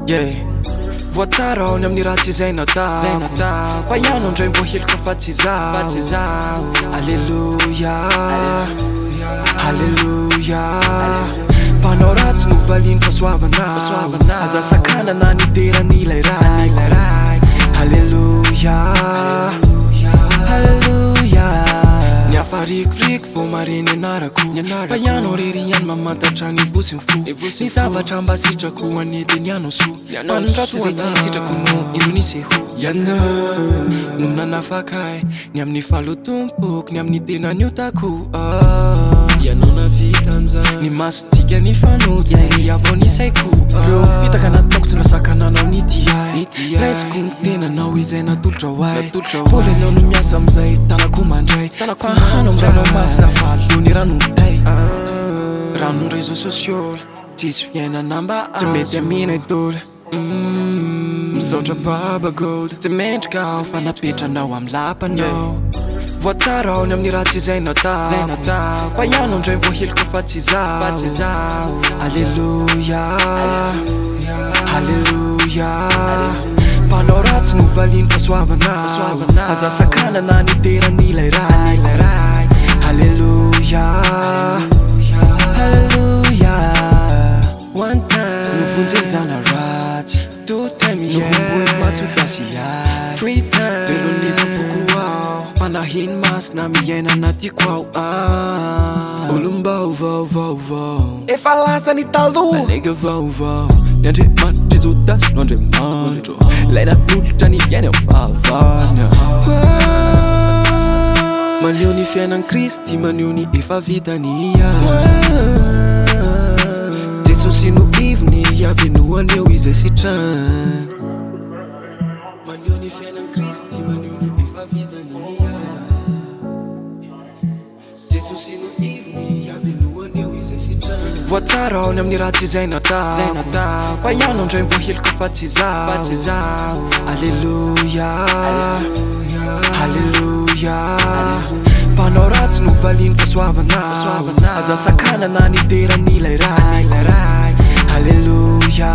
Yeah. Voatsara ao ny amin'ny ratsy izay natako Fa ianao indray mbo heloka fa tsy izaho. Aleloia, Aleloia. Mpanao ratsy no valian'ny fahasoavana. Aza sakanana ny deran'ilay Raiko. Aleloia, Aleloia. Ny hafa rikoriko vao mahare ny anarako. Fa ianao irery ihany mamantatra ny voa sy ny fo. Ny zavatra mba sitrako anie dia ny anao soa. Fa ny ratsy izay tsy sitrako no indro niseho. Ianao no nanafaka ahy ny amin'ny fahalotompoko, ny amin'ny tena niotako. Ianao nahavita an'izany. Ny masontsika nifanojo, dia vao ny saiko. Reo fitaka nataoko tsy nasakana anao nitia ahy. Raisiko ny tenanao izay natolotrao ahy. Vola ianao no miasa amin'izay tanako mandray. Fahano amin'ny ranao masina fa aleo ny rano mitay. Ranon'ny réseaux sociaux. Tsisy fiainana mba azo. Tsy mety amina idolo. Misaotra Baba God. Tsy mendrika aho fa napetranao amin'ny lapanao. Voatsara aho ny amin'ny ratsy izay natako. Fa ianao indray voaheloka fa tsy izaho. Aleloia, Aleloia. Mpanao ratsy no valian'ny fahasoavana. Aza sakanana ny deran'ilay Raiko. Aleloia, Aleloia. One time, novonjeny zana ratsy. Two time, yeah. Nohomboiny matso dasy ahy. Three time, velon'ny zampoko aho. Fanahiny masina miaina anatiko ao. Ah. Olom-baovao vaovao. Efa lasa ny taloha. Manaiky vaovao. Ny Andriamanitr'i Jodasy no Andriamanitro. Ilay nanolotra ny ainy amin'ny fahavalony. Maneho ny fiainan'i Kristy, maneho ny efa vitany. Jesosy no ivony, avy no haneho izay sitrany. Maneho ny fiainan'i Kristy, maneho ny efa vitany. Jesosy no ivony, avy no haneho izay sitrany. Voatsara aho ny amin'ny ratsy izay natako. Fa ianao indray voaheloka fa tsy izaho. Aleloia, Aleloia. Mpanao ratsy no valian'ny fahasoavana. Aza sakanana ny deran'ilay Raiko. Aleloia.